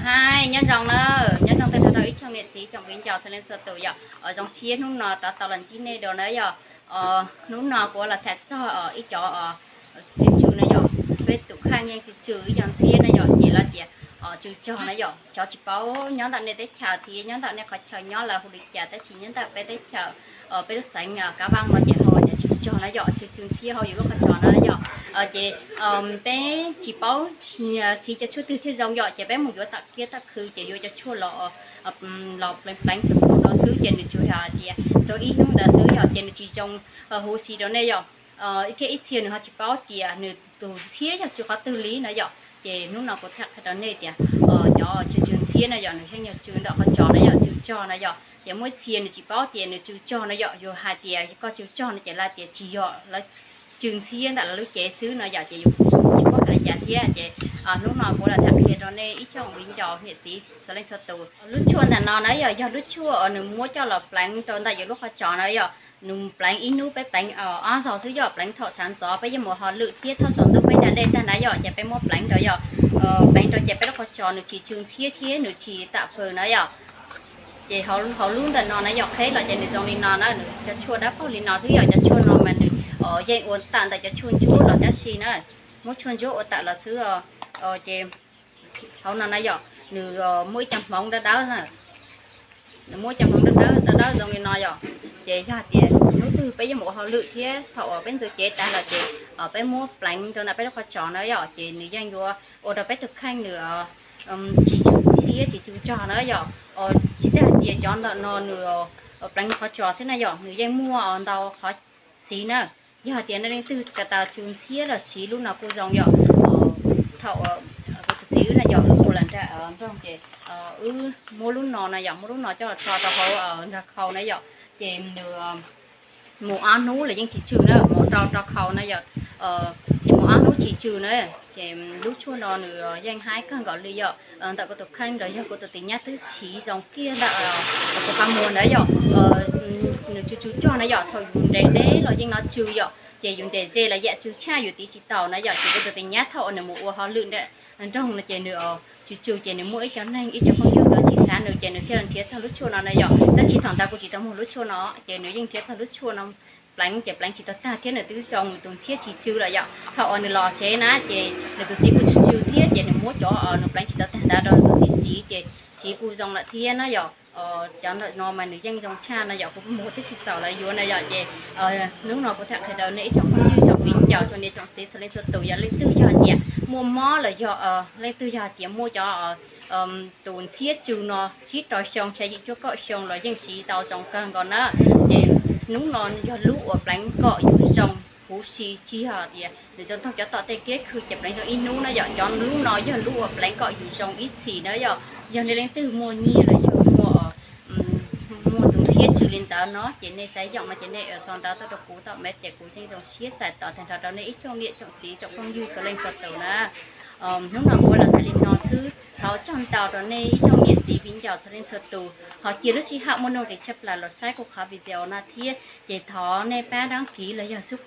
Hais nyob zoo na, nyob zoo tag nrho rau ib tsoom niam txiv tsoom viv ncaus txhua leej txhua tus yom. Zoo siab hnub no rov tau los ntsib nej dua na yom. Hnub no kuv los tham txog ib cov tsw tsw na yom. Peb tus kheej yeej tsw tsw ib co ntxhiab na yom, ces lawv tias tsw tsog na yom. Xyov tsis paub nyob ntawm nej teb chaws thiab nyob ntawm nej qhov chaw nyob lawv hu li cas, tab sis nyob ntawm peb teb chaws, peb lub xeev Kav Vaj no ces hu tias tsw tsog na yom, tsw tsw ntxhiab hauv yus lub qhov tsos na yom. Ces peb tsis paub siv cov tshuaj twg thiaj zoo yom, ces peb mus yuav tawm kiab tawm khw ces yuav cov tshuaj los pleev pleev txhua txhua no xwb ces nws tsuas yog hais tias txog ib hnub ntawd xwb yom, ces nws tsis zoo huv si rau nej yom. Thiab ib txhia nws ho tsis paub tias nws tus ntxhiab yog tsw qhov twg li na yom. Ces hnub no kuv tham qhia rau nej tias cov tsw tsw ntxhiab na yom, nws yeej yog tsw ntawm qhov tsos na yom, tsw tsog na yom. Ces muaj ib txhia nws tsis paub tias nws tsw tsog na yom, yus hais tias koj tsw tsog no ces lawv tias tsis yog, lawv tsw ntxhiab ntawm lawv lub cev xwb no yom, ces yus tsis paub hais li cas thiab. Ces hnub no kuv los tham qhia rau nej ib tsoom viv ncaus niam txiv txhua leej txhua tus. Lub tshuaj ntawm no na yom, yog lub tshuaj uas nws muab coj los pleev rau ntawm yus lub qhov tsos na yom. Nws pleev ib hnub peb pleev ob zaug xwb yom, pleev thaum sawv ntxov peb yuav mus hauj lwm thiab thaum tsaus ntuj peb da dej tag na yom, ces peb muab pleev rau yom. Pleev rau ces peb lub qhov tsos nws tsis tsw ntxhiab thiab nws tsis tam fws na yom. Ces hauv lub ntawm no na yom, qheb los ces nws zoo li no na, nws cov tshuaj dawb paug li no xwb yom. Cov tshuaj no mas nws yeej ua tawm ntawm cov tshuaj ntsuab los tab sis na, muab tshuaj ntsuab ua tawm los xwb. Ces hauv no na yom, nws muaj ib co hmoov dawb dawb na, nws muaj ib co hmoov dawb dawb dawb dawb zoo li no yom. Ces yog hais tias hnub twg peb yuav mus ua hauj lwm thiab thaum uas peb ntxuav cev tas los ces peb muab pleev rau ntawm peb lub qhov tsos na yom, ces nws yeej yuav ua rau peb tus kheej nws tsis tsw ntxhiab tsis tsw tsog na yom. Tsis tas hais tias cov ntawm no nws pleev qhov tsos xwb na yom, nws yeej muaj ntau qhov siv na. Yog hais tias nej leej twg ko taw tsw ntxhiab los siv lub no kuj zoo yom. Thaum kuv tus txiv wb na yom, wb mus lawm nram nroog ces wb muab lub no na yom, muab lub no coj los tso rau hauv nkag khau na yom, ces nws mus ob hnub los yeej tsis tsw na, mus rau rau khau na yom. Ces mus ob hnub tsis tsw na, ces lub tshuaj no nws yeej haib kawg nkaus li yom. Ntawm kuv tus kheej los yog kuv tus txiv nyab twb siv zoo kiag ntawm kuv qhov muag ntawd yom. Nws tsw tsw tsog na yom, thaum yus nres deb los yeej no tsw yom, ces yus nres ze los yam tsw tshaj yus tiv tsis taus na yom. Ces kuv tus txiv nyab thaum uas nws mus ua hauj lwm nram nroog no ces nws tsw tsw ces nws muaj ib co neeg ib co phooj ywg los tsis xav nws ces nws thiaj li nrhiav txog lub tshuaj no na yom. Tab sis thaum ntawd kuv tsis tau muag lub tshuaj no ces nws yeej nrhiav txog lub tshuaj no pleev ces pleev tsis tau tag thiab nws twb zoo tus ntxhiab tsis tsw lawm yom. Thaum uas nws los tsev na ces nws tus txiv kuj tsw tsw thiab ces nws muab cov nws pleev tsis tau tag ntawd rau nws tus txiv siv ces siv kuj zoo lawm thiab na yom. Cov ntawm no mas nws yeej zoo tshaj no yom, kuv muag tib si txaus lawv yuav na yom. Ces hnub no kuv tham qhia rau nej ib tsoom phooj ywg tsoom viv ncaus tsoom niam tsoom txiv txhua leej txhua tus yom, leej twg yog hais tias muaj mob los yog leej twg yog hais tias muaj cov tus ntxhiab tsw no tsib rau xyoo xya yim cuaj kaum xyoo los yeej siv tau zoo kawg nkaus na. Ces hnub no yog lub uas pleev kom yus zoo huv si, tsis yog tias nws tso ntoog cov tom tej kiab khw ces pleev zoo ib hnub na yom. Cov lub no yog lub uas pleev kom yus zoo ib txhis na yom. Yog nej leej twg muaj nyiaj los yog muaj muaj tus ntxhiab tsw li ntawd no ces nej xav yoom no ces nej sau ntawv tuaj rau kuv tom me ces kuv yeej zoo siab txais tos tag nrho rau nej ib tsoom niam tsoom txiv tsoom phooj ywg txhua leej txhua tus na. Hnub no kuv los tham li no xwb, thov ua tsaug ntau rau nej ib tsoom niam txiv viv ncaus txhua leej txhua tus, ho cia lub sij hawm muaj nuj nqis tshaj plaws los saib kuv qhov video no thiab ces thov nej pab đăng ký los yog sub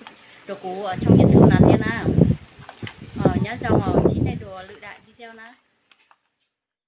rau kuv tshooj YouTube no thiab na. Nyob zoo, sib ntsib dua lwm daim video na.